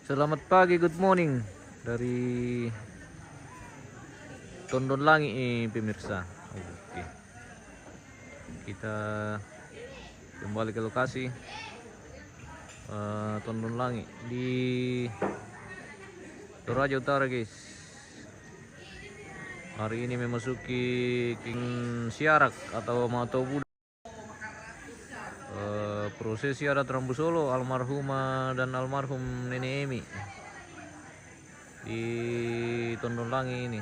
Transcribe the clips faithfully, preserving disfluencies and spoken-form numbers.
Selamat pagi, good morning dari Tondon Langi, eh, pemirsa. Oke. Kita kembali ke lokasi, eh, Tondon Langi di Toraja Utara, guys. Hari ini memasuki King Siarak atau Mato Buda. Eh, prosesi adat Rambu Solo almarhumah dan almarhum Nenek Emi di Tondon Langi ini,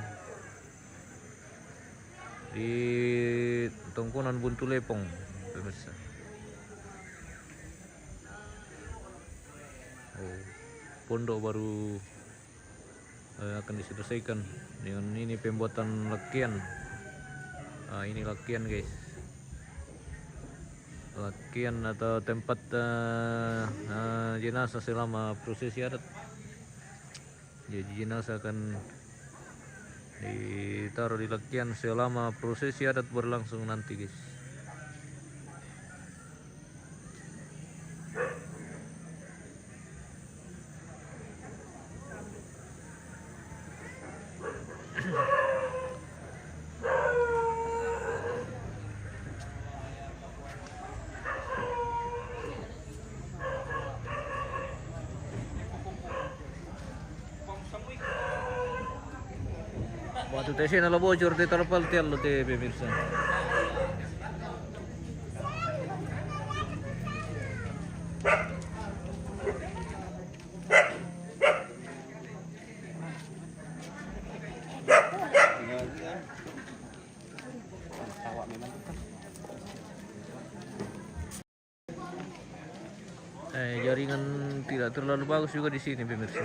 di Tongkonan Buntu Lepong, pemirsa. Oh, pondok baru, eh, akan diselesaikan dengan ini pembuatan lakian. Ah, ini lakian, guys. Lakian atau tempat, eh, eh, jenazah selama prosesi adat. Jadi jenazah akan ditaruh di lakian selama prosesi adat berlangsung nanti, guys. Batu tesi na lo bocor te tarpal te allo te, pemirsa. Eh, jaringan tidak terlalu bagus juga di sini, pemirsa.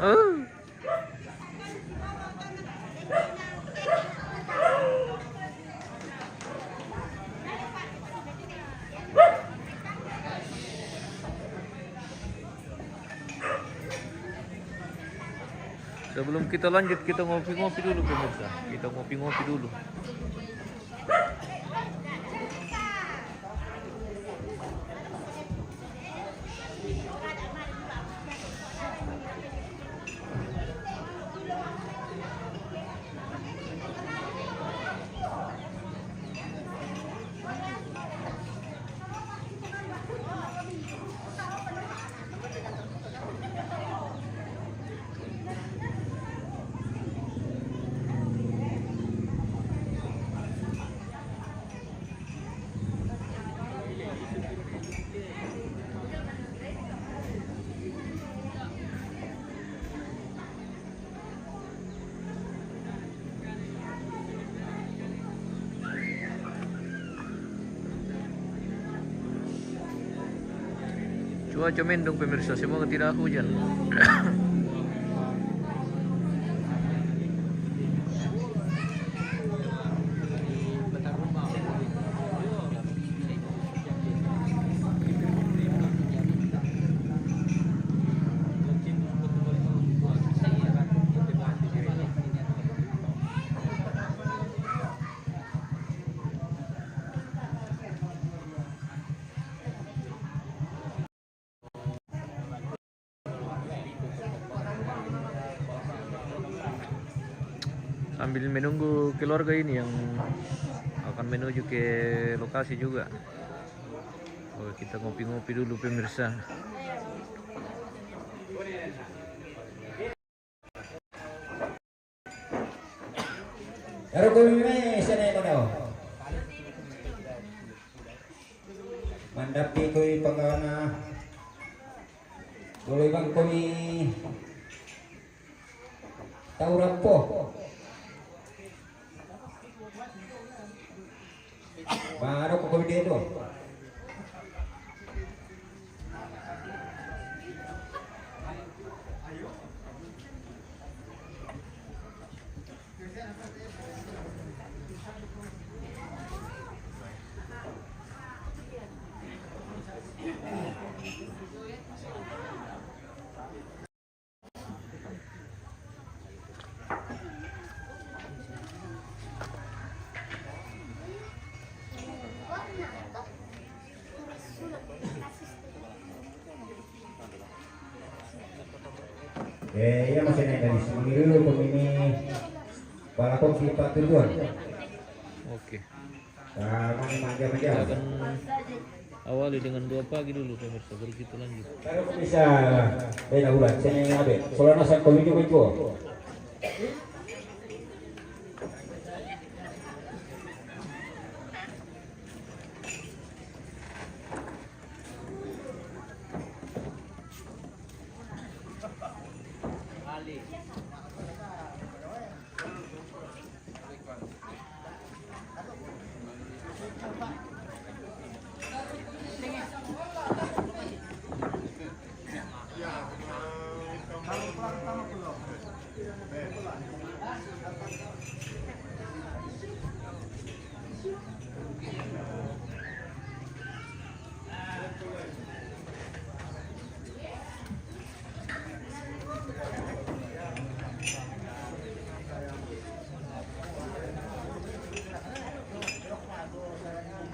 Oh. Sebelum kita lanjut, kita ngopi-ngopi dulu, pemirsa. Kita ngopi-ngopi dulu. Cuaca mendung, pemirsa, semoga tidak hujan. Sambil menunggu keluarga ini yang akan menuju ke lokasi juga. Oh, kita ngopi-ngopi dulu, pemirsa. Ero kumi me sene mano. Mandapi kumi pangana. Boleh bang kumi tau rapo. Mano ko kumi dedo. Eh, iya, masih naik dari sini dulu, pemini balakong si Pak Tujuan. Oke. Nah, mana manja-manja. Kita akan awali dengan doa pagi dulu, pemirsa, baru kita lanjut. Baru bisa, eh, dah bulan, saya yang ada. Soalnya saya kau video itu.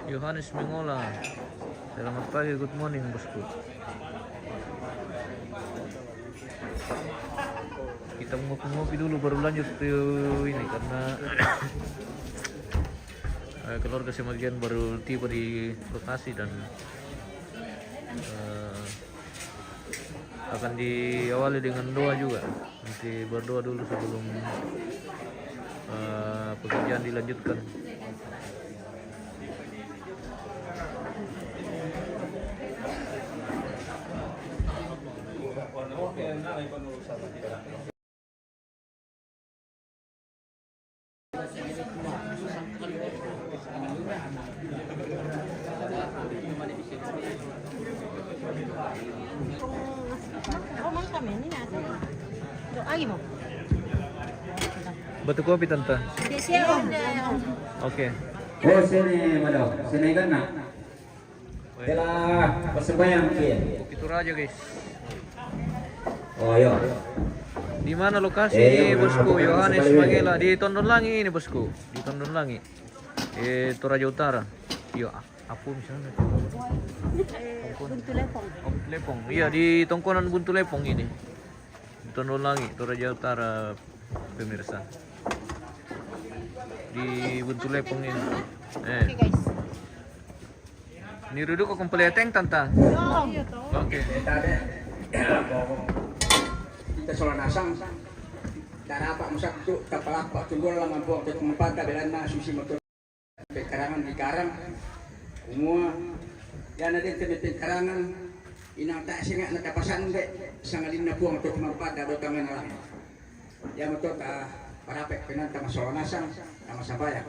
Yohanes Mengola. Selamat pagi, good morning, bosku. Kita ngopi-ngopi dulu baru lanjut ke ini karena eh, keluarga sebagian baru tiba di lokasi dan eh, akan diawali dengan doa juga. Nanti berdoa dulu sebelum eh, pekerjaan dilanjutkan. Batu kopi, Tante. Oke. Oh, sini, madam. Sini kan, nak? Telah bersembahyang, Ki. Bukit Toraja, guys. Oh, iya. Di mana lokasi, eh, iya, bosku? Yohanes Magela. Di Tondon Langi ini, bosku. Di Tondon Langi. Eh, Toraja Utara. Iya, aku misalnya. Buntu Lepong. Oh, Buntu Lepong. Iya, di tongkonan Buntu Lepong ini. Di Tondon Langi, Toraja Utara, pemirsa. Di Buntu Lepong ini. Eh. Oke, guys. Ni duduk kong peleteng, Tanta. Oke. Kita sola nasang. Darapa musak tu, tapalapa tu, bola mampu tu, tempat tabelan na susi motor. Pekarangan di karang. Semua. Yana den teme pekarangan. Inang tak singa na tapasan de. Sangalinna Puang tu tempat dado tangan alam. Ya motor ta parapek penanta masola nasang, ta masabayang.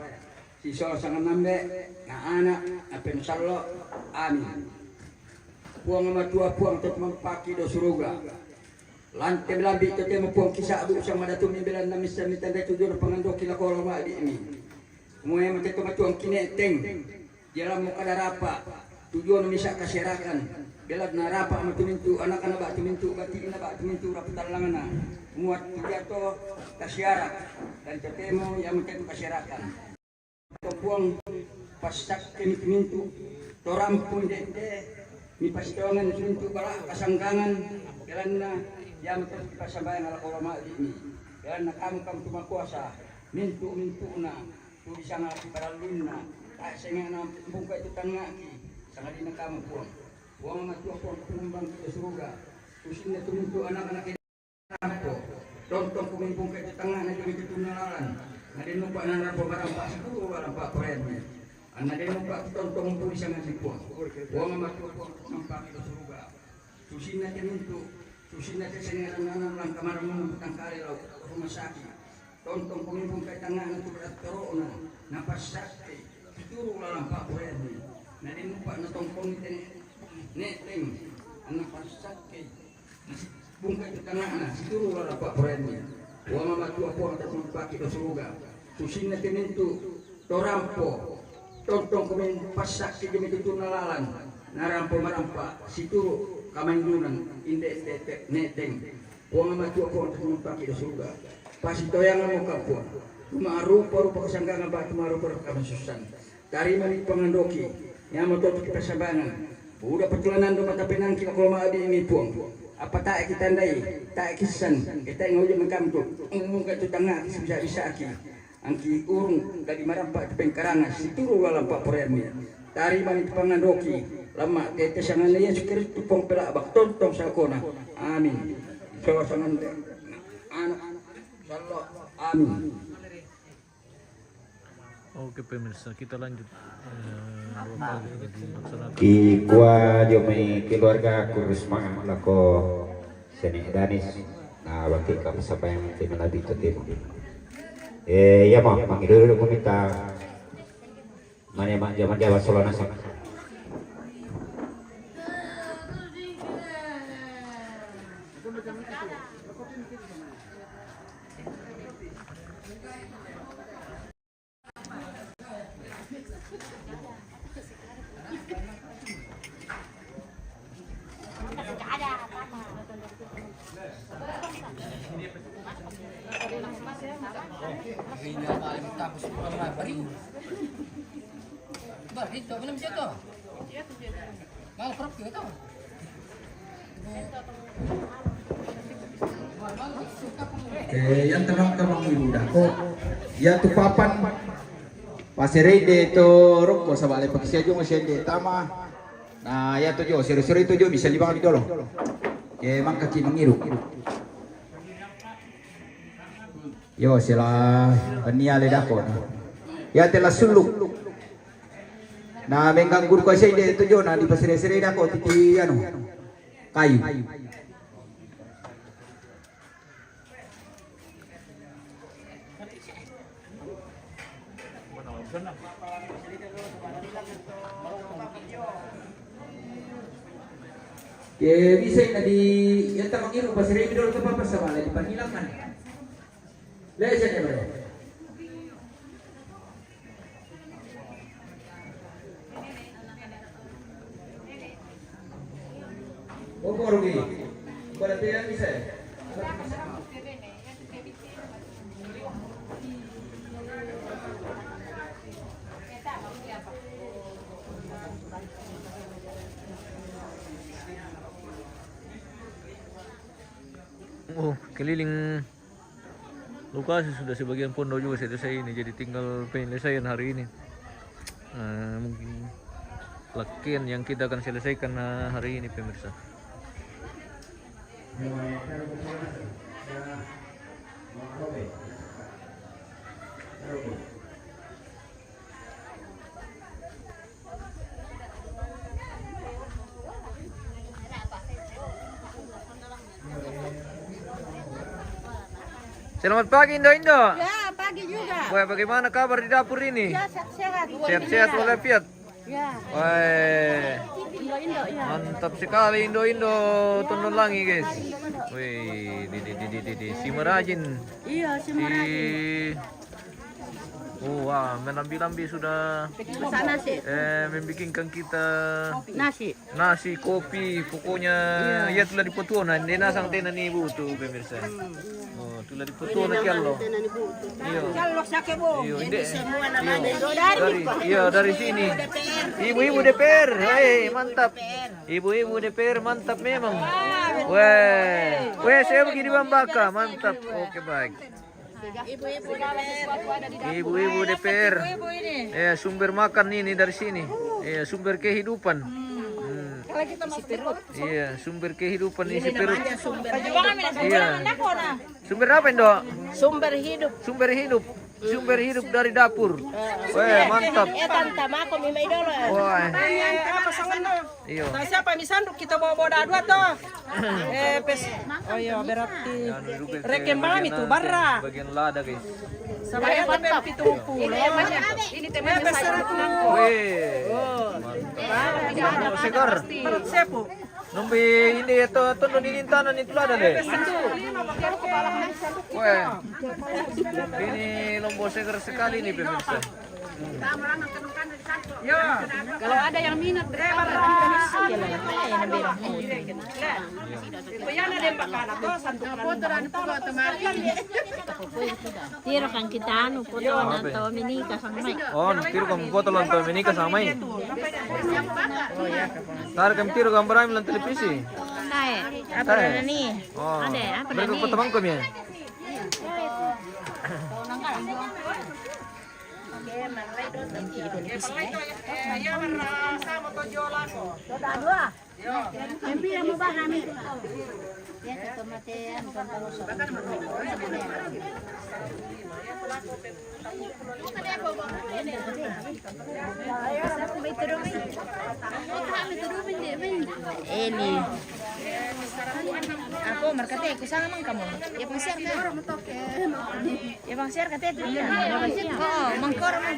Sisola sanganambe, na anak, na penusallo, amin. Puang Matua, Puang to mampaki do suruga. Lante belambi totemo Puang kisa'bu sang madatu mi belanna missa mitandai tujuan pangandoki lako loma'bi mi. Moe mate to matuang kine'teng. Dialammu kada rapa, tujuan misa kasiarakan. Belanna rapa matumintu anakna ba tumintu bati'na ba tumintu rapatallangna. Muat tujato kasiarak. Dan totemo ia mate to kasiarakan. Puang, passakke mintu-mintu, to rampo ndende, mipasitoangan mintu bala kasanggangan, belanna ia mate to passambayang ala koloma'bi mi, belanna kamu, kamu tu makuasa, mintu-mintu'na, tu disanga kiparalluinna, tae senga'na bungkai tu tangnga'ki, sangadinna kamu Puang. Puang Matua, Puang Pangulumbangki to suruga, susinna tu mintu anak-anak Rampo, tontong kumimpung ke tetangah na jami ketunya lalan. Na den nupa na rampo marampa sepuluh lalan pak porennya. Anna den nupa tontong puri sangan si Puang. Puang Matua, Puang Pangulumbangki to suruga. Susinna te mintu, susinna te sengaran anak lang kamar menang petang kali lau rumah sakit. Tontong kumimpung ke tangah na tu berat torokna, na pas sakti, pituru lalan pak porennya. Na den nupa na tongkong tene, neteng, anna pas sakti. Bungkai tu tangahna, situru lalan pak porenni. Puang Matua, Puang to mampaki to suruga. Susinna te mintu, to rampo. Tontong kumin pasakki demi tutuna lalan. Na rampo marampa, situru kamaindunan, inde tete, neteng. Puang Matua, Puang to mampaki to suruga. Pasitoyangan mo ka Puang. Tuma rupa-rupa kasanggangan ba tuma rupa-rupa kamasussan. Tarima mi pangandoki, nyama to tu kipasambangan. Buda patulanando mata penangki lako ma'bi mi Puang. Apa tae' kitandai, tae' kissan, e tae' ngojo' mangkamto, ummuka tu tangnga' kisubisa-bisaki. Angki urung dadi marampa' tu pengkarangan, situru' lalang pa'poraiammi. Tarimani tu pangandoki, lamma' tette sanganna Yesu Kristus Puang Pela'bak, tontong salakona. Amin. Sola sanganna anu, sallo. Amin. Oke, pemirsa, kita lanjut. Eh, doa pagi sudah dilaksanakan. Kikua jo mai keluarga kurus ma lako sene Danis. Na, bangkit ka massapayang te malabi to temo. Eh, iya mo, mangido-ido ko mita. Mane ma jama-jama solo nasang. Oke, yang terang kamang ibu dako. Ya tu papan. Pasirende to rokko, saba' le pakisia jong sende tama. Na, ya to jo, siro-siro itu jo, bisa libang di dolo. Oke, mangkaki mangiru. Yo, sila pania le dako. Ya, tela suluk. Na, mengganggu ko sende to jo, na, dipasire-sire dako, titi, anu, kayu. Ye, bisa na di, ya, tamang iru, pasiremi dolo tu papa sama, le, di panilangan. Le, saya, bro. Oh, keliling lokasi sudah sebagian pondok juga selesai ini, jadi tinggal penyelesaian hari ini. Eh, mungkin lakian yang kita akan selesaikan, eh, hari ini, pemirsa. Selamat pagi, Indo-Indo. Ya, pagi juga. Wah, bagaimana kabar di dapur ini? Ya, sehat-sehat. Sehat-sehat walafiat. Ya. Wah. Indo-Indo, ya. Mantap sekali Indo-Indo Tondon Langi, guys. Wih, di, di, di, di, di, di. Si merajin. Iya, si merajin. Oh, wah, menambi-lambi sudah. Masak nasi. Eh, membikinkan kita nasi. Nasi, kopi, pokoknya. Iya. Iya, tulah dipotuona, nde nasang tena ni ibu tu, pemirsa. Hmm. Oh, tulah dipotuona kiallo. Tena ni ibu tu. Iya. Kiallo sake bo. Iya, ini inde. Semua namanya. Iya. Dari, iya, dari sini. Ibu-ibu D P R, hei, mantap. Ibu-ibu D P R, mantap memang. Weh, weh, saya begini Bambaka, mantap. Oke, baik. Ibu-ibu D P R. Ibu-ibu D P R. Ibu-ibu ini. Ya, sumber makan ini dari sini. Ya, sumber kehidupan. Hmm. Kalau kita masuk perut. Iya, sumber kehidupan isi perut. Iya. Sumber apa, Indo? Sumber hidup. Sumber hidup. Sumber hidup dari dapur. Weh, mantap. Eh, tanta mako mi mai dolo. Wah. Apa sangan? Iyo. Nah, siapa mi sanduk kita bawa-bawa dua toh? Eh, pes. Oh iya, berarti reken mami tu barra. Bagian lada, guys. Sama ya, tapi pitung puluh. Ini temanya saya. Weh. Oh. Segar. Perut sepu. Nombi ini to, tondo di lintana ni tulada le. Weh. Ini lombo segar sekali nih, pemirsa. Kalau ada yang minat, berapa? Tiro kan kita anu, foto na to menikah sama mai. Oh, tiro kan foto lan to menikah sama mai. Tara kan tiro gambar ami lan televisi. Tae, apa namanya nih? Oh. Ada, apa namanya? Temanku ya. Eli. Ako, markate, kusanga mang kamo. Ya, pang share ka. Ya, pang share ka, te, tu. Oh, mangkor, mang.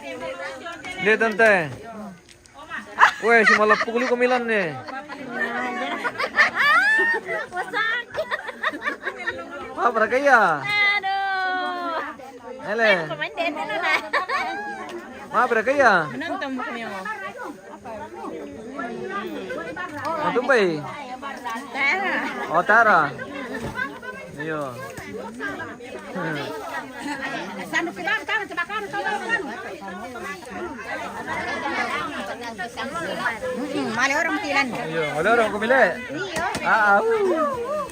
Dia, tante. Weh, si malapuk lu kemilan nih. Apa kaya? Aduh. Ele. Apa kaya? Menonton kami. Matumbai. Tara. Oh, Tara. Iyo. Mm, male orang tilan. Iyo, male orang kumile. Ah, ah, uh.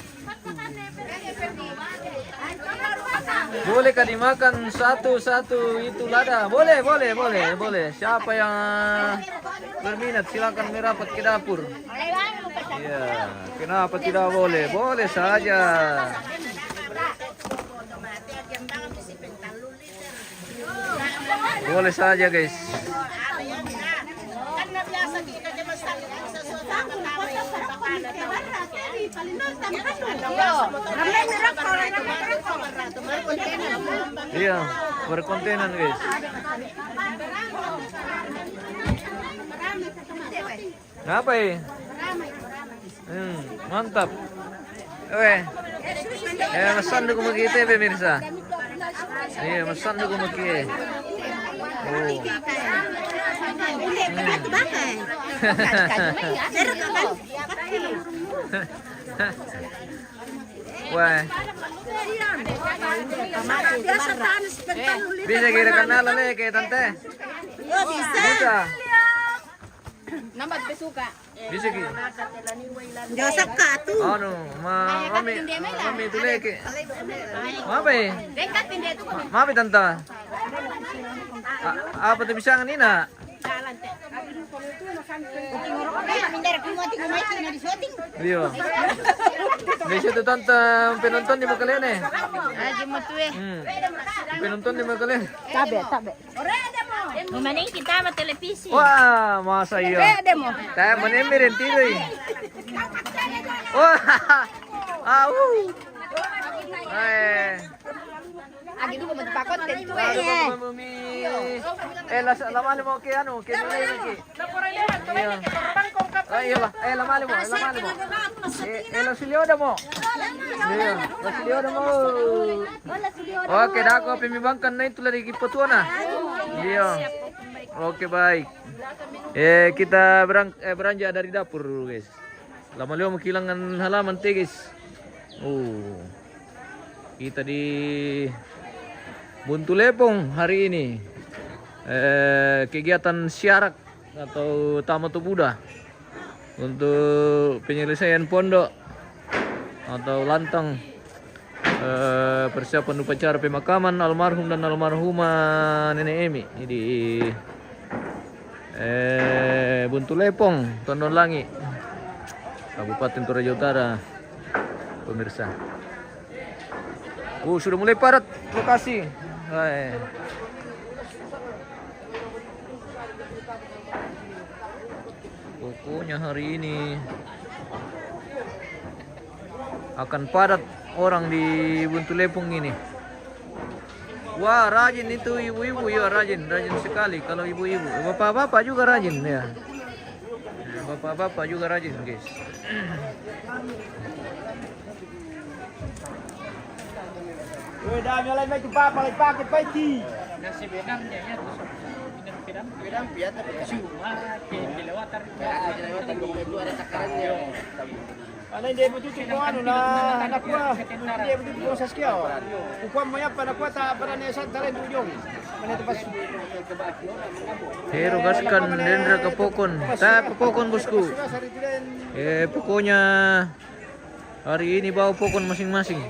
Boleh kah dimakan satu-satu itu lada? Boleh, boleh, boleh, boleh. Siapa yang berminat, silakan merapat ke dapur. Iya, kenapa tidak boleh? Boleh saja. Boleh saja, guys. Iya, berkontenan, guys. Ngapa, eh? Hmm, mantap. Weh. Eh, mesan dulu maki te, pemirsa. Iya, mesan dulu maki. Oh. Hmm. Weh. Bisa kira kenal le ke tante? Bisa. Bisa. Nambat pesuka. Bisa ki. Josak ka tu. Anu, ma, mami, mami tu leke. Mabe? Dekat tinde tu. Mabe tanta. A-, apa tu bisa ngani na? Iyo. Bisa tu tanta penonton di makalene. Aji mo tu, eh. Hmm. Penonton di makalene. Tabe, tabe. Mamaning kita ma televisi. Wah, masa iya. Tae, maning mirin tidu, eh. Wah. Au. Eh. Agi dulu mau dipakot dan itu, eh. Aduh, Bumi. Eh, las-, lama ni mau ke anu, ke mana lagi? Iya. Ah, iya, Pak. Eh, lama ni mau, lama ni mau. Eh, eh, las Lioda mo. Iya, las Lioda mo. Oke, dah, aku pemibangkan na itu lagi petuana. Iya. Oke, baik. Eh, kita berang-, eh, beranjak dari dapur dulu, guys. Lama leo menghilangan halaman te, guys. Oh. Kita di Buntu Lepong hari ini. Eh, kegiatan syarak atau Tama to Buda untuk penyelesaian pondok atau lantang, eh, persiapan upacara pemakaman almarhum dan almarhumah Nenek Emi di, eh, Buntu Lepong, Tondon Langi, Kabupaten Toraja Utara, pemirsa. Oh, sudah mulai padat lokasi. Hai. Pokoknya hari ini akan padat orang di Buntu Lepong ini. Wah, rajin itu ibu-ibu, ya, rajin, rajin sekali kalau ibu-ibu. Bapak-bapak juga rajin, ya. Bapak-bapak juga rajin, guys. Weh, dah, nyalain mai tu papa, lai pakai paiti. Nasi bedang dia, ya, tu. Bedang pian, tapi cuma ke, kelewatan. Ya, kelewatan, itu ada takarannya. Ana inde betutu ko anu na, na kua, inde betutu ko Saskia. Kukua mai apa na kua ta apa na ne santa ren tu jong. Mana tu pas. Hero gaskan dendra kepokon. Ta kepokon, bosku. Eh, pokoknya Hari ini bawa pokon masing-masing.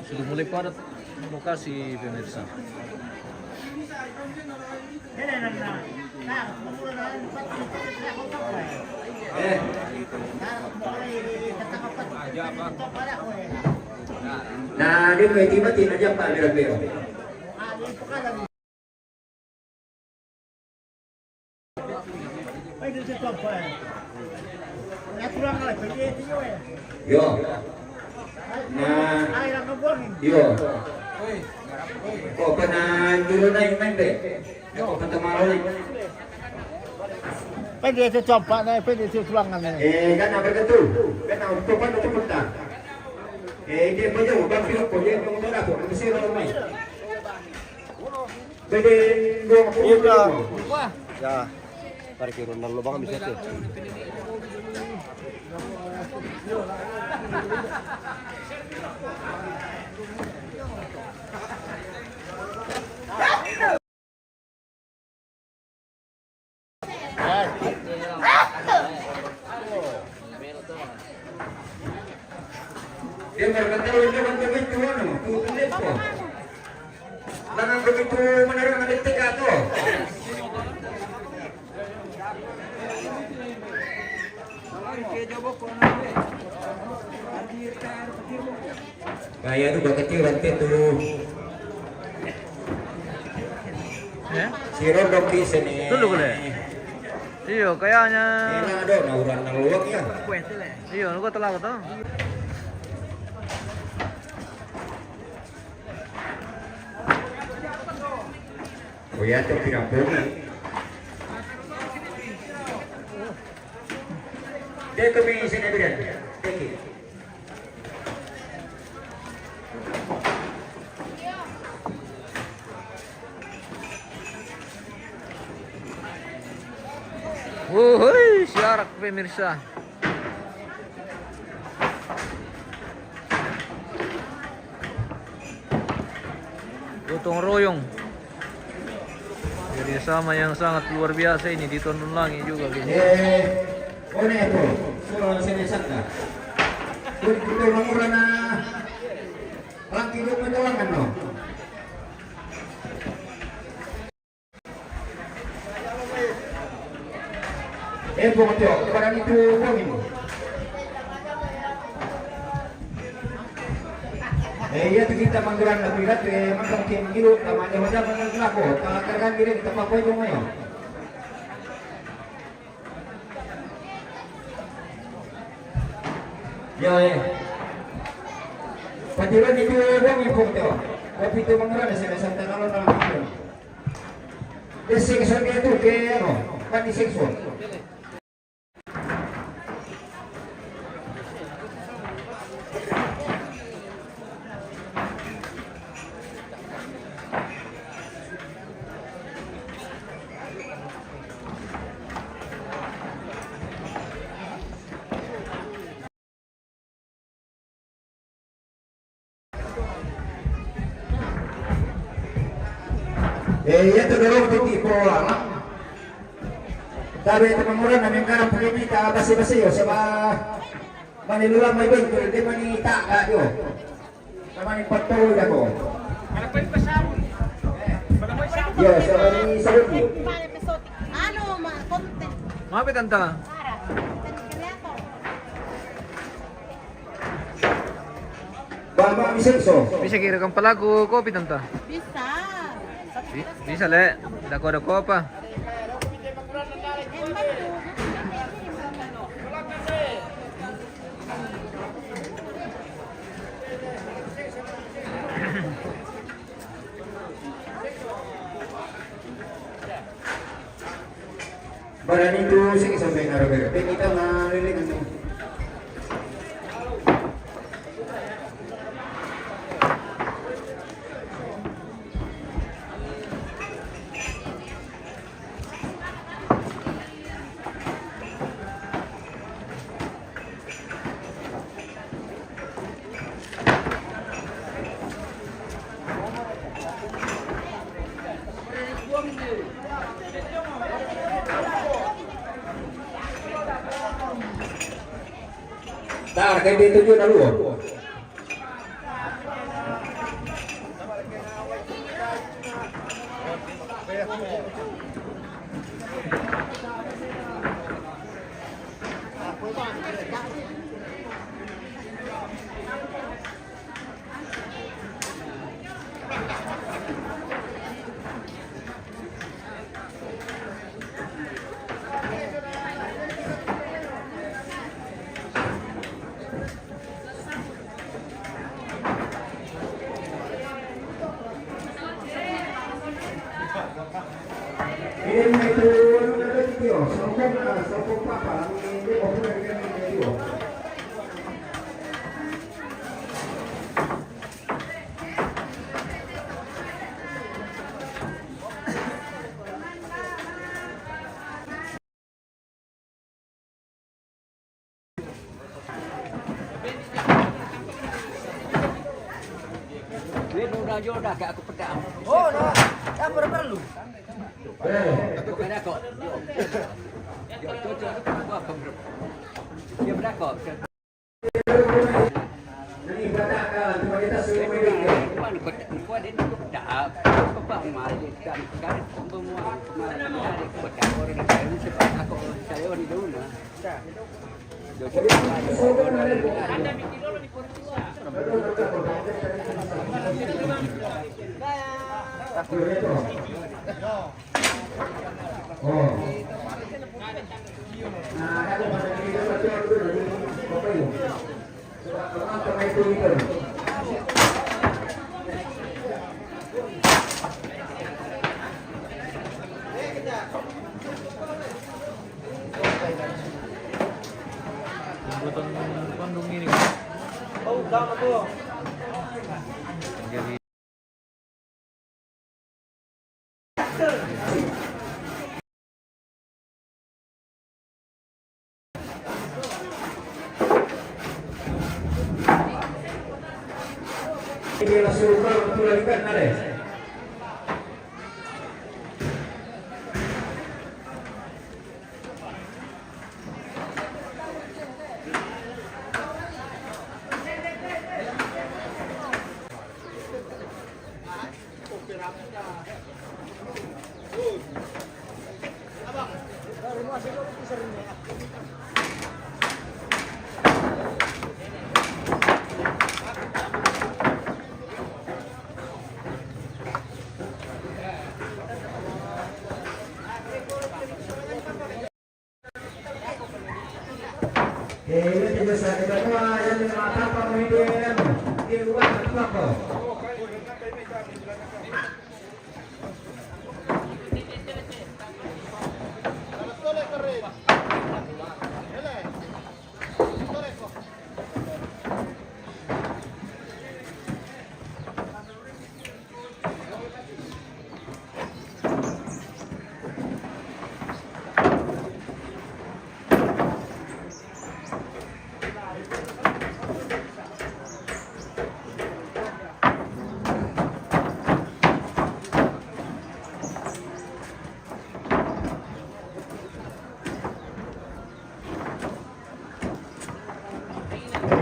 Sudah mulai padat lokasi, pemirsa. Nah, dia punya tiba tidak jumpa, dia bilang. Yo. Nah, yo. Kok pernah dulu naik main be? Yo, kok pernah malu naik? Pwede ito tiyompa' na, pwede ito tulangan na. Eh, kan apa ketu? Kan apa tu kan tu pun tak. Eh, dia pwede mo, bang pilok ko, dia pwede mo na po, kasi lang may. Pwede mo, Ito. Ya. Parkir undang lubang bisa tu. Dia berkata, "Ini kan begitu, anu, tutup lepo." Langan begitu menerang ada tiga tu. Gaya tu buat kecil nanti tu. Ya? Si Rondok di sini. Dulu boleh. Iyo, kayaknya. Ini ada orang nang luak ya. Iyo, lu kata lah kata. Oh ya, tu pinang bunyi. Dia kami sini bidan. Thank you. Wuhui, siarak pemirsa. Gotong royong. Kerjasama yang sangat luar biasa ini, ditonton lagi juga gitu. Eh, one po, solo sini santa. Kun kuto mangura na rangki do matalangan no. Eh, pokoknya, barang itu pun ini. Eh, iya tu kita mangguran na birat, eh, mangkang kian gilu, tama dia hoda mangkang kelako, tak terkan diri, tak apa-apa itu ngayo. Ya, eh. Patiran itu bang yang pokoknya. Tapi itu mangguran na sila Santa Lalo na lang itu. Di section niya tu, kay ano, pati section. Eh, iya tu dorong titi po anak. Tabi tu mangura na mingkaram pagimita basi-basi yo, saba manilulang may bento, di manita ka yo. Sa mani patol ako. Yo, sa mani sabon. Ano, ma, konti. Mapit anta. Para. Baba, Vicenzo. Bisa kira kang palaku kopi tanta. Bisa. Bi-, bisa le. Dako-dako apa? Barani tu sigi sampai ngarap-ngarap. Kita maliling ni. Kaya dia tujuh lalu. Dia dah jodoh kat aku petang. Oh, dah. Tak perlu. Aku kena kok. Dia berapa? Pembuatan pandung ini. Jadi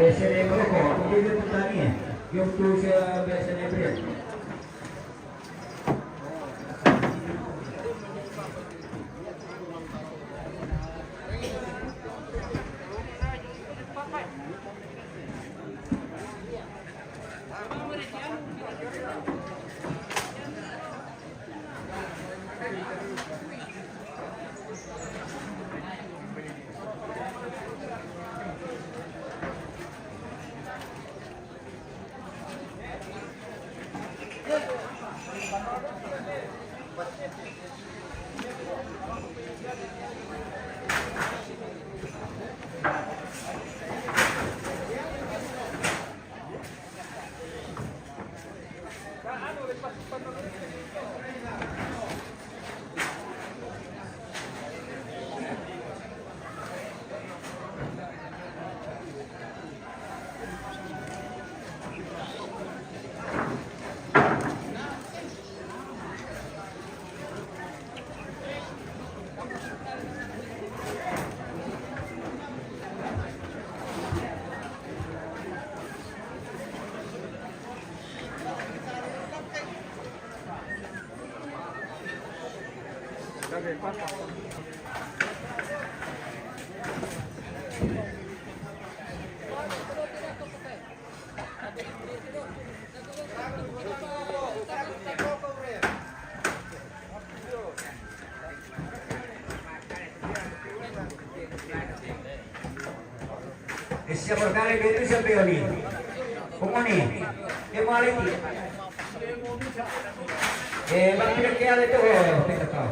Biasa dia merokok, dia tu tanya. Dia betul saya biasa dia beri. E sia porcare che tu sia peoni. Comuni. Che male ti. E ma pure che ha detto, oh, aspetta qua.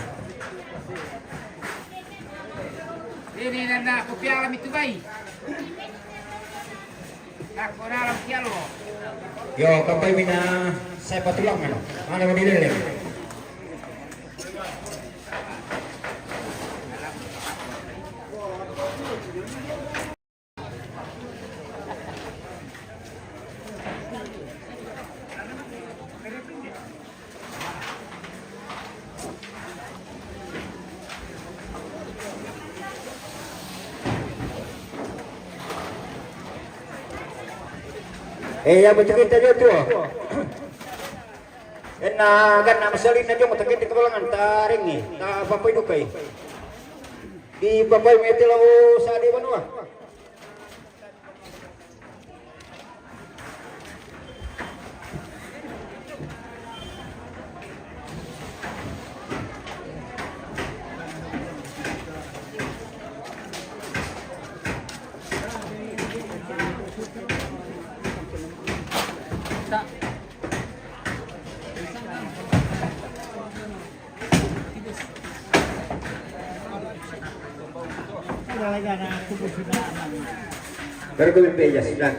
Vedi, Nanna, copiare mi tu vai. Io, kapai mina saya patulang meno. Mana mau dilele? Eh, yang betul kita dia tu. Ena kan nama salin na jong takit kabalangan taring ni. Ta papai dukai. Di papai mete lau sa di banua. Baru kami beja sudah.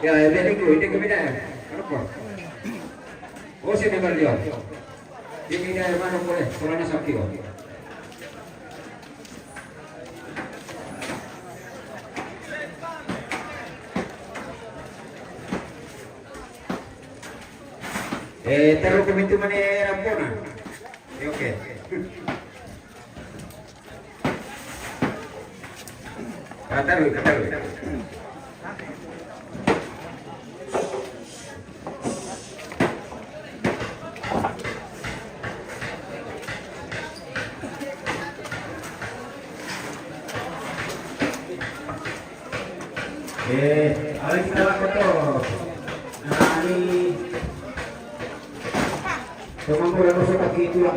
Ya, ya, biar ikut, ini kami dah. Kenapa? Oh, sini kali dia. Ini dah mana boleh? Kalau nak sakit, oh. Eh, taruh ke pintu mana rampona? Eh, oke. Ah, taruh, taruh. Eh, ahora kita va a foto. Nah, ini. Tomamos la cosa para que tú la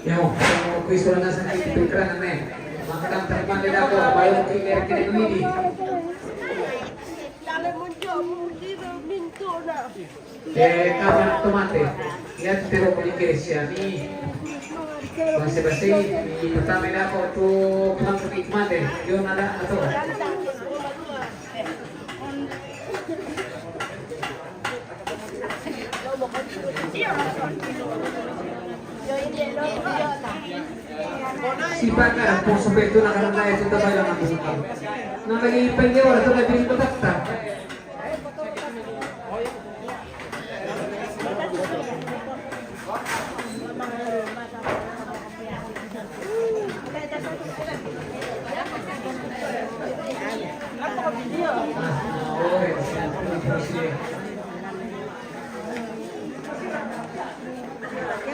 Yo, questo la nasa di Petrana me. Ma tanto male da qua, ma io ti che ne vedi. Dale, buongiorno, buongiorno, mintona. Eh, kama tomate, ya te lo pones que sea mi. Basi, basi, mi pertama na ko tu kuang tu tomate, yo nada atau. Sipaka, poso petu na karana itu tabai lang ang buka. Na lagi pengge ora tu lagi patata.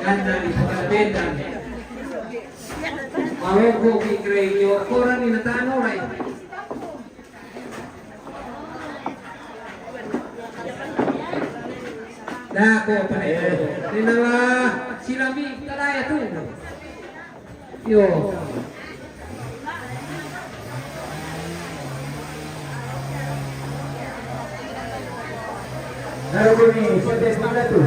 Kanda di pagkalabetan. Mawag ko kikreyo, koran ni natano ray. Dako pa na ito. Ninawa, sila mi, kalaya tu. Yo. Narukuni, Santos Mandatu.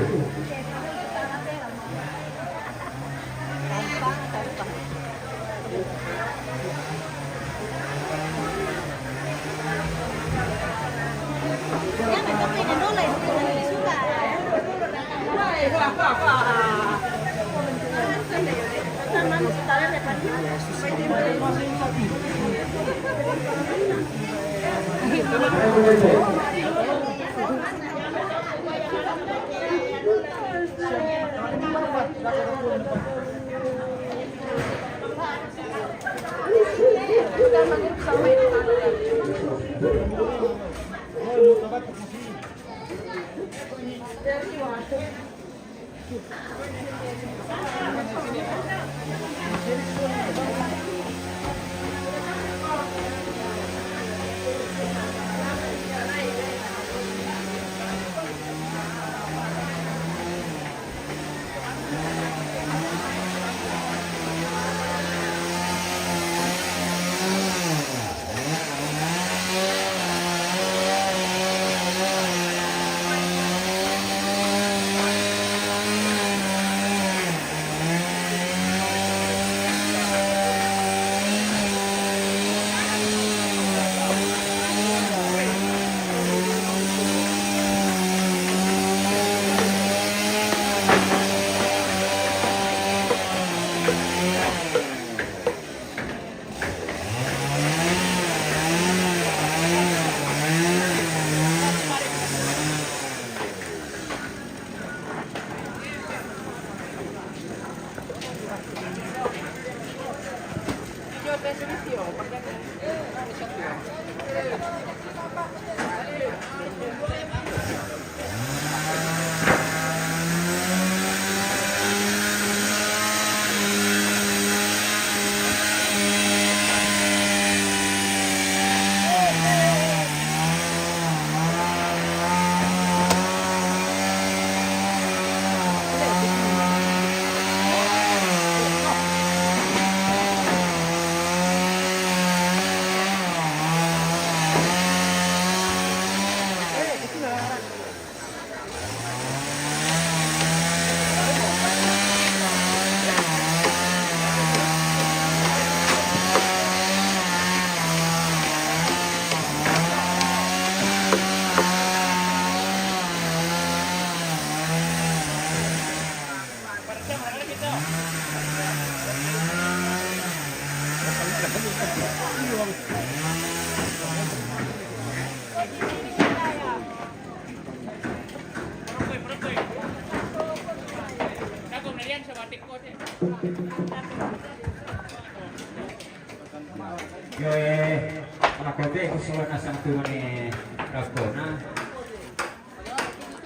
Yo, eh, makote ko suwan na sang tu mani rakona.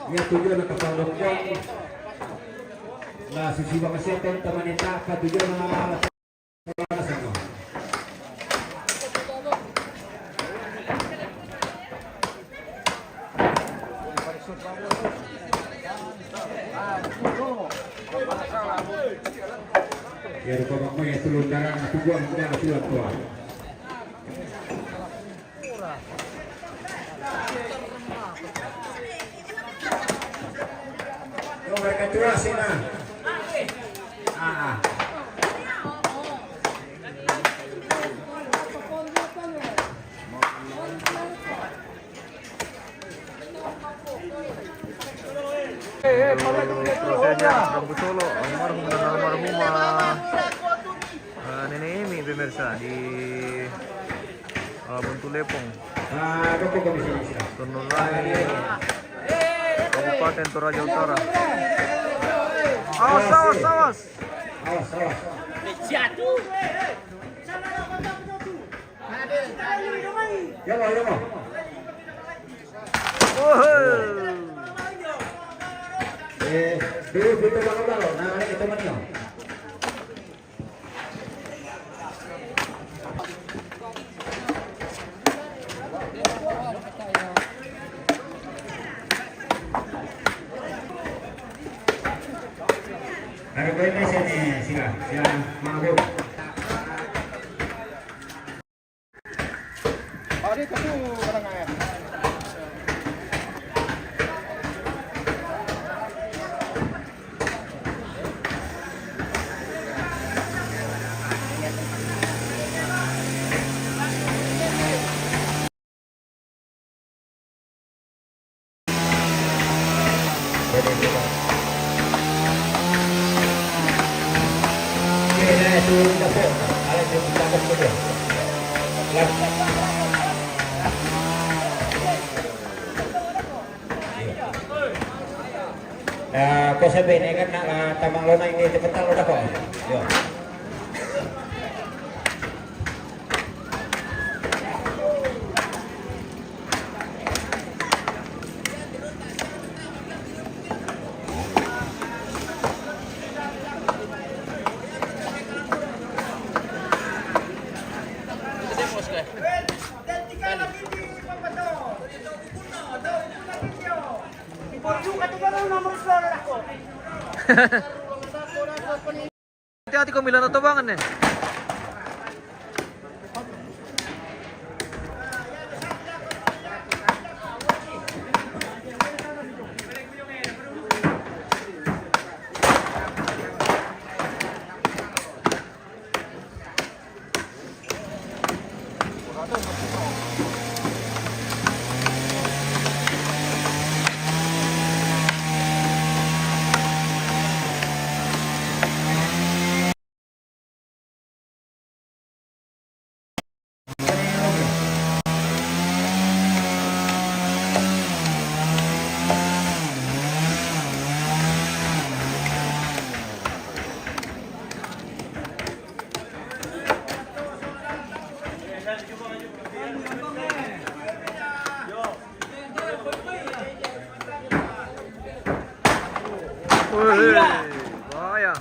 Ya tujuan na kapalok ko. La sisiwa kasi aten tamanita ka tujuan na Ya, rupa bang mo ya tulung darang na tujuan mo na tulung ko. Yo, mereka tua sina. Ah, ah. Prosesnya Rambutolo, almarhum dan almarhumah. Eh, Nenek Emi. Pemirsa di, eh, Buntu Lepong, Tunulai, Kabupaten Toraja Utara. Awas, awas, awas. Awas, awas. Jatuh. Ya, Bang, ya, Bang. Wah. Eh, dulu, dulu, Bang, Bang. Nah, ini temannya. Ada poin Malaysia ni, sila, sila, mabuk. Eh, ko sabi ni kan na, ah, tamang lo na ini tepetal lo dako. Yo. Hati-hati ko, Milan, atubangan ne. Wih, bahaya.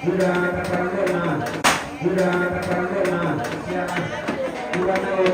Sudah kata Parangga, sudah kata Parangga, ya, sudah tahu.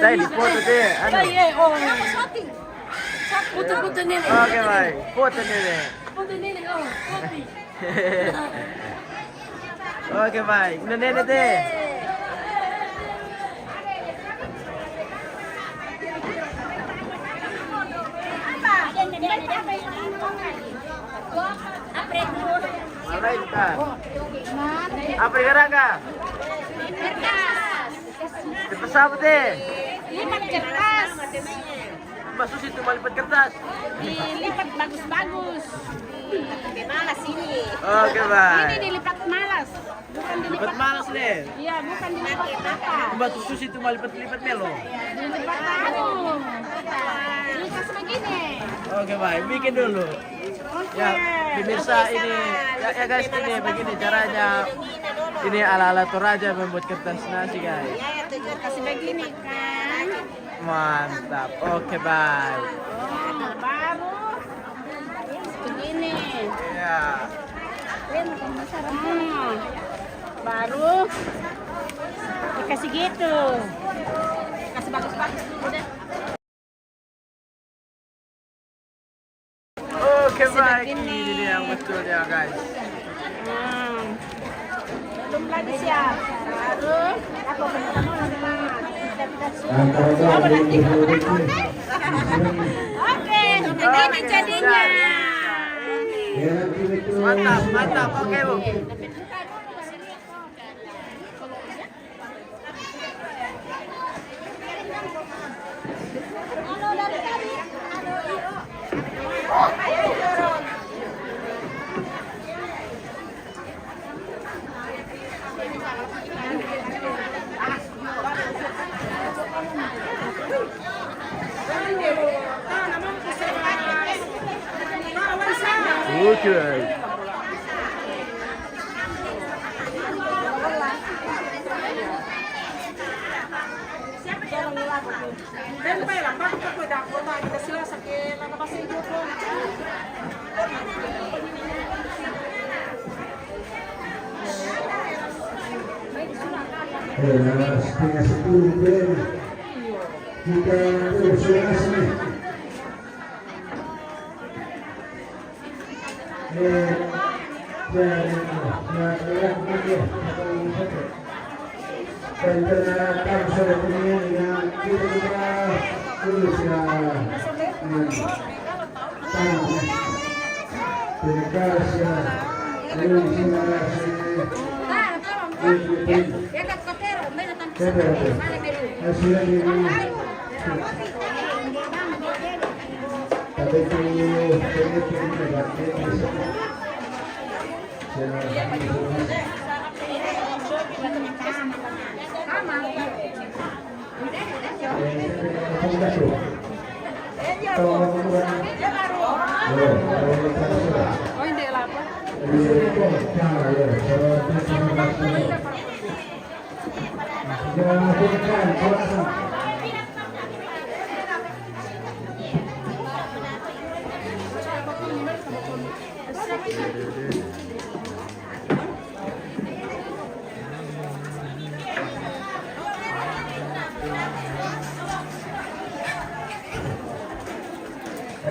Dai, di foto te, anu. Iya, iya, oh. Foto, foto nenek. Oke, baik. Foto nenek. Foto nenek, oh, foto. Oke, baik. Udah nenek te. Apa? Apa yang kata? Apa yang kata? Kertas. Kertas apa te? Lipat kertas. Mbak Susi itu mau lipat kertas. Dilipat bagus-bagus. Lipat malas ini. Oke, Bang. Ini dilipat malas. Bukan dilipat. Lipat malas, Le. Iya, bukan dilipat apa. Mbak Susi itu mau lipat-lipat melo. Dilipat anu. Dikasih begini. Oke, Bang. Bikin dulu. Ya, pemirsa ini, ya, ya, guys, ini begini caranya. Ini ala-ala Toraja membuat kertas nasi, guys. Kasih begini, kan. Mantap. Oke, baik. Oh, baru begini. Ya. Hmm. Baru dikasih gitu. Kasih bagus-bagus dulu deh. Oke, baik. Ini dia yang betulnya, guys. Hmm. Belum lagi siap. Baru. Oke, begini jadinya. Mantap, mantap. Oke, Bu. Oke. Eh, setengah sepuluh, Ben. Kita terus, ya, sini.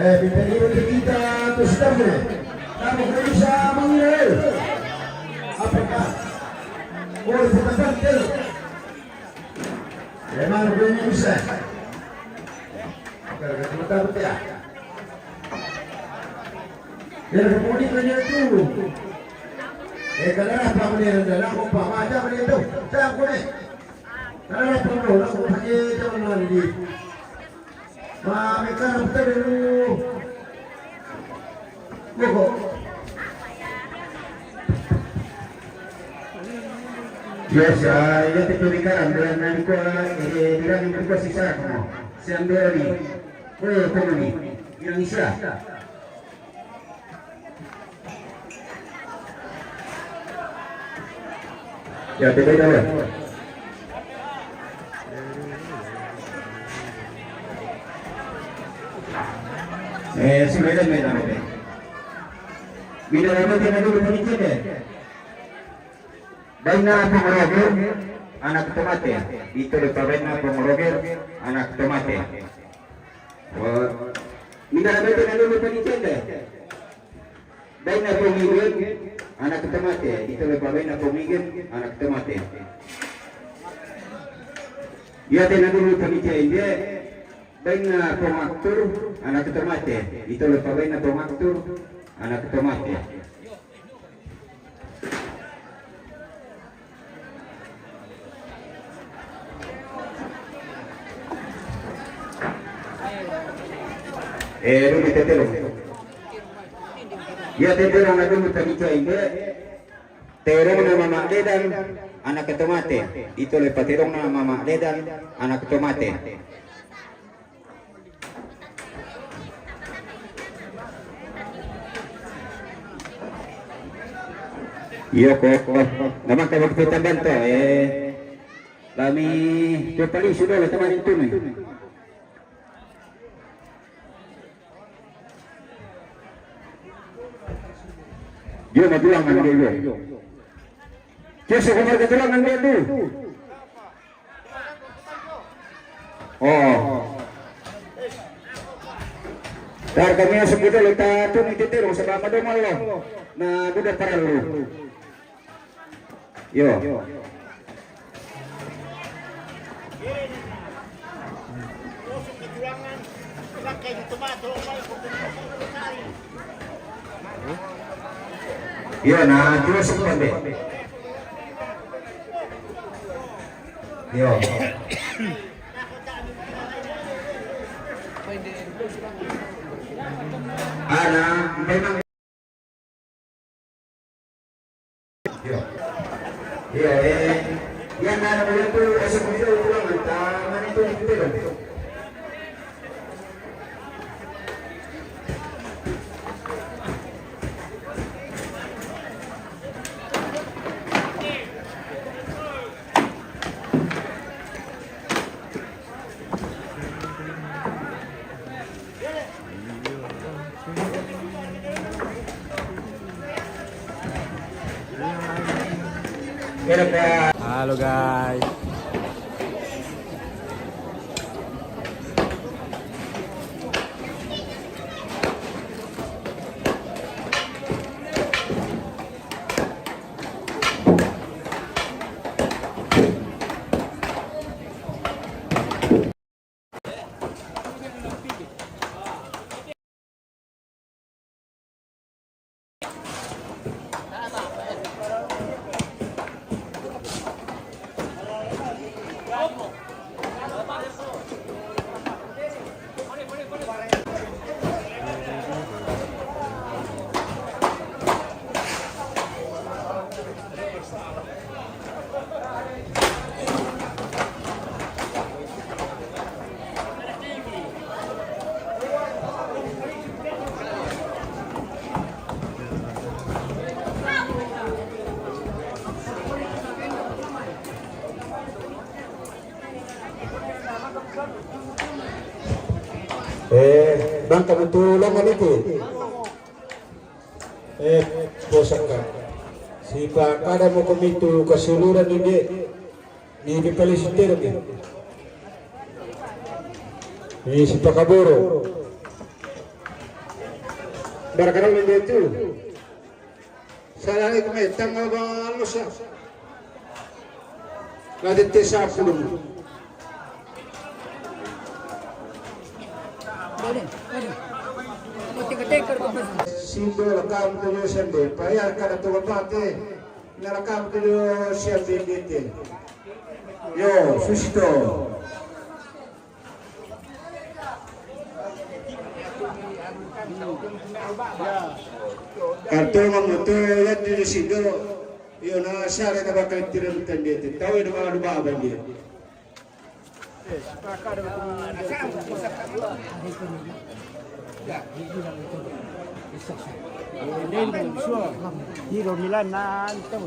Eh, bienvenido de quita tu sitafre. Estamos con esa manera. Apretá. Por ese cantante. Hermano, ven, Luisa. Pero que tú estás ya. Pero que tú estás ya tú. Eh, que la raza va a venir de la copa, va, ya va a venir tú. Ya va a venir. Tara puro na ko pake tara na ni. Ma me kana putare no. Moko. Yes, ah, ya te quiero cara, no, no, no, eh, mira, mi cuerpo sí sabe cómo. Se han de abrir. Puedo, cómo ni. Mira, ni sea. Ya, te voy a ver. Eh, si me da, me da, me da. Mira, no tiene duro, no tiene. Baina Pomoroger, anak tomate. Ito le pa baina Pomoroger, anak tomate. Wa, mira, no tiene duro, no tiene. Baina Pomoroger, anak tomate. Ito le pa baina Pomoroger, anak tomate. Ia te na dulu panitia inde. Baina Pomoroger, anak tomate. Ito le pa baina Pomoroger, anak tomate. Eh, rumi tetero. Ia tetero na dulu panitia inde. Terong na mama dedan, anak tomate. Ito le pa terong na mama dedan, anak tomate. Iyo ko, ko. Naman ka magpitamban to, eh. Lami, tu pali sudah lah teman itu ni. Dia mah tulangan dia, dia. Dia sekamar ketulangan dia tu. Oh. Dar kami masuk kita letak tu ni tetero sama pada malam. Na, budak parallu. Yo. Yo, na, terus pande. Yo. Ana, memang. Yo. Yo, eh. Yang ada itu, esok itu pulang, entah mana itu, itu. Halo, guys. Bangka betul lama niti. Eh, posaka. Sipa kada mo komitu kasiluran ni dia. Ni di pali sitero ni. Ni sipa kaboro. Barakadang ni dia tu. Sala ni kami tanggal balusa. Lagi tesa puluh. Sindo lakam tu yo sende, payar kada tu bapate, na lakam tu yo siap dindite. Yo, susto. Kartu mamutu ya di sindo, yo na sare na bakal tiram tandite, tahu itu malu ba bandit. Tiro Milan na anto.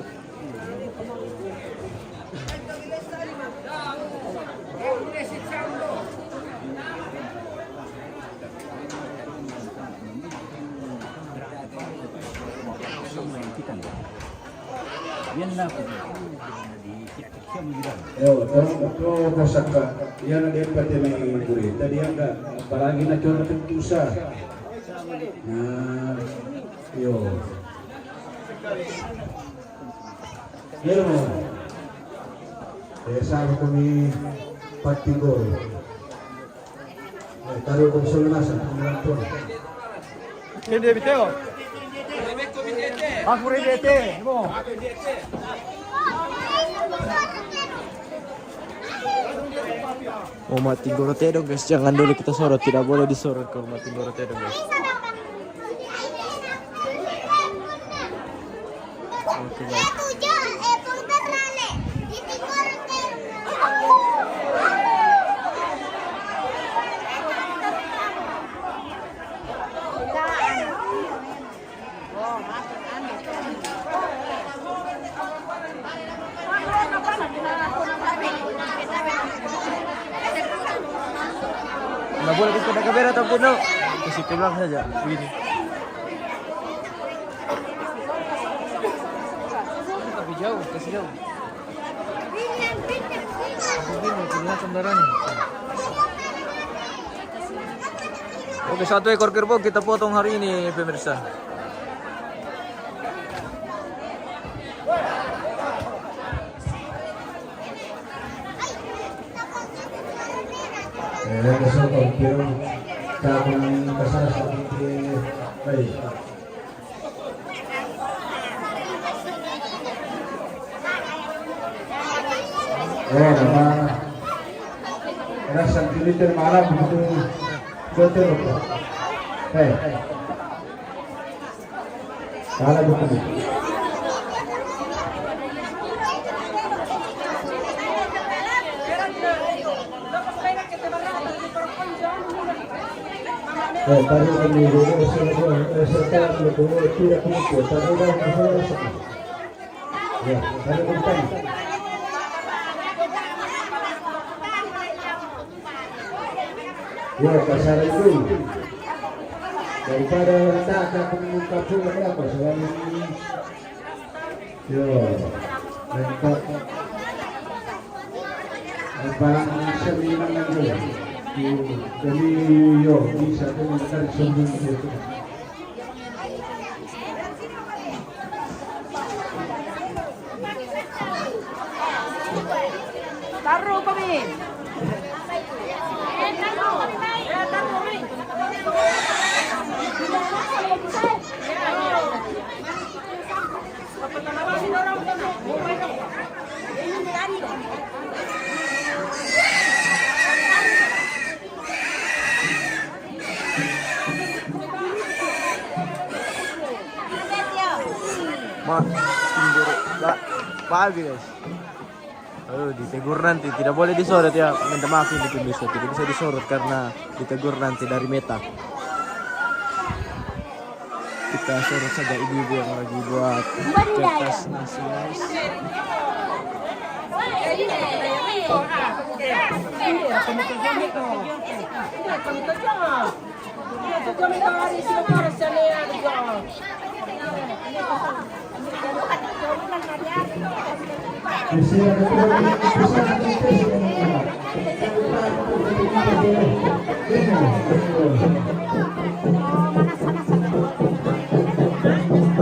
Yo, to, to, kosaka. Iya na dia pate mai gurita dia ka. Apalagi na cor tusa. Nah, yo. Yo. Eh, sama kami pati gol. Eh, taruh konsol masa, penonton. Ini dia, Biteo. Aku ready, Biteo. Mo. Oh, mati goro tedo, guys. Jangan dulu kita sorot. Tidak boleh disorot kalau mati goro tedo, guys. Oke, guys. Nggak boleh kita kabera, tapi no. Kasih pulang saja. Begini. Tapi jauh, kasih jauh. Begini, kelihatan darahnya. Oke, satu ekor kerbau kita potong hari ini, pemirsa. Eh, besok kalau kira, tak akan kasar sedikit. Baik. Oh, nama. Ada santri itu malam itu betul apa? Eh. Salah betul. Eh, tadi ini dulu, eh, serta dulu, tidak punya kuota, udah, udah, udah. Ya, tadi bukan. Ya, pasal itu. Daripada letak kat pengumum kampung, ada apa selain ini? Yo, lengkap. Barang seminan itu. Jadi, yo, bisa tu mencari sembunyi itu. Taruh kami. Ma, sendiri. La, pagi, guys. Aduh, ditegur nanti. Tidak boleh disorot ya. Minta maaf ini pemirsa. Tidak bisa disorot karena ditegur nanti dari Meta. Kita sorot saja ibu-ibu yang lagi buat kertas nasi, guys.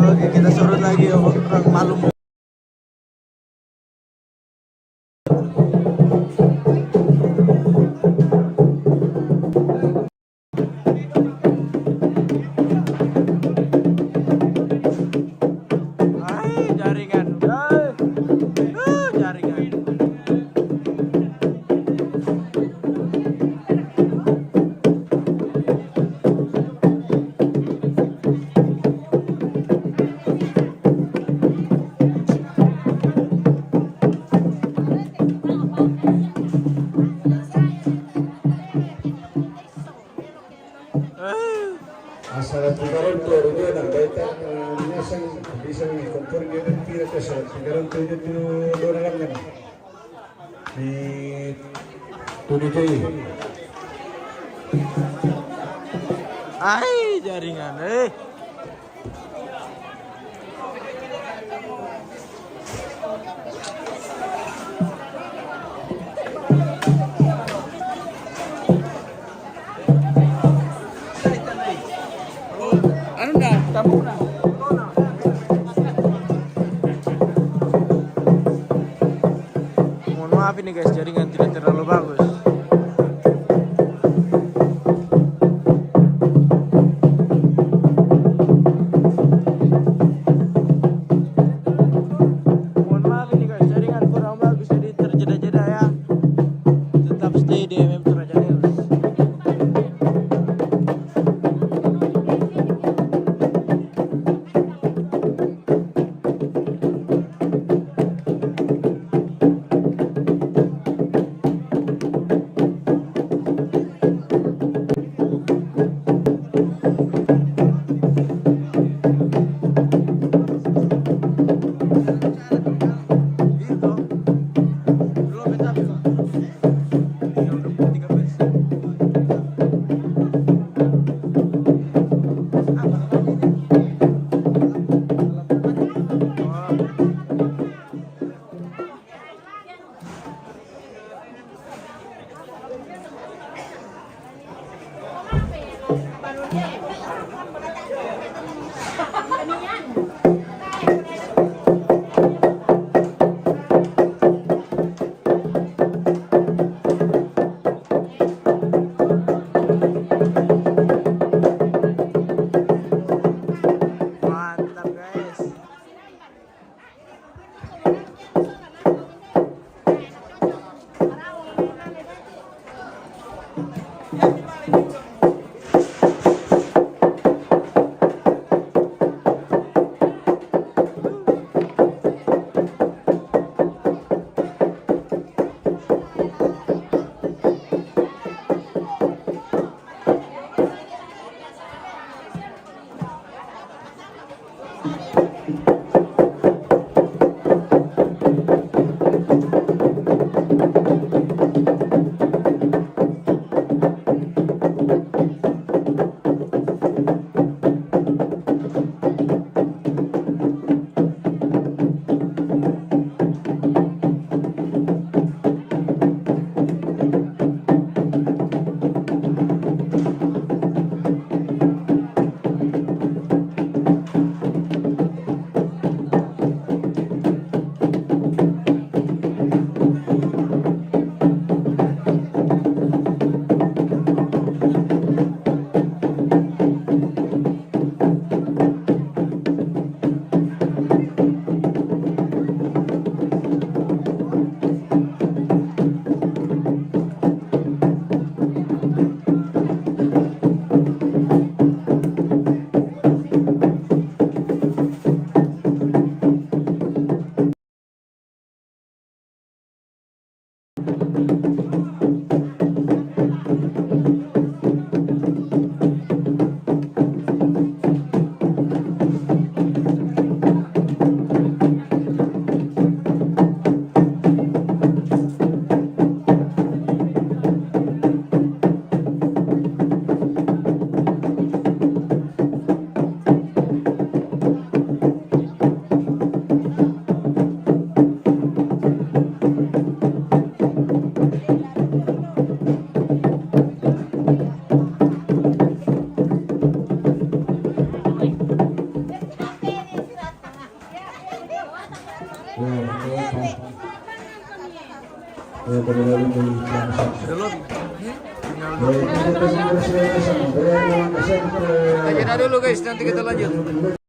Oke, kita surut lagi ya, orang malu. Ai, jaringan. Ai. Uh, jaringan. Asal tiga ronde, dia nak baita, eh, dia sang, bisa ni kompor dia nanti ada asal tiga ronde dia tu dua dalam kan. Di tu dia tu. Ai, jaringan, eh. Anu dah, tamu dah. Mohon maaf ini guys, jaringan tidak terlalu bagus. Mohon maaf ini guys, jaringan kurang bagus, jadi terjeda-jeda ya. Tetap stay di M M Toraja News. Mantap, guys. Ya, ya, ya. Ya, kembali lagi di Ciangsong. Belum. Ya, ini kita semua sudah sampai dalam kesan ke Kita jeda dulu, guys, nanti kita lanjut.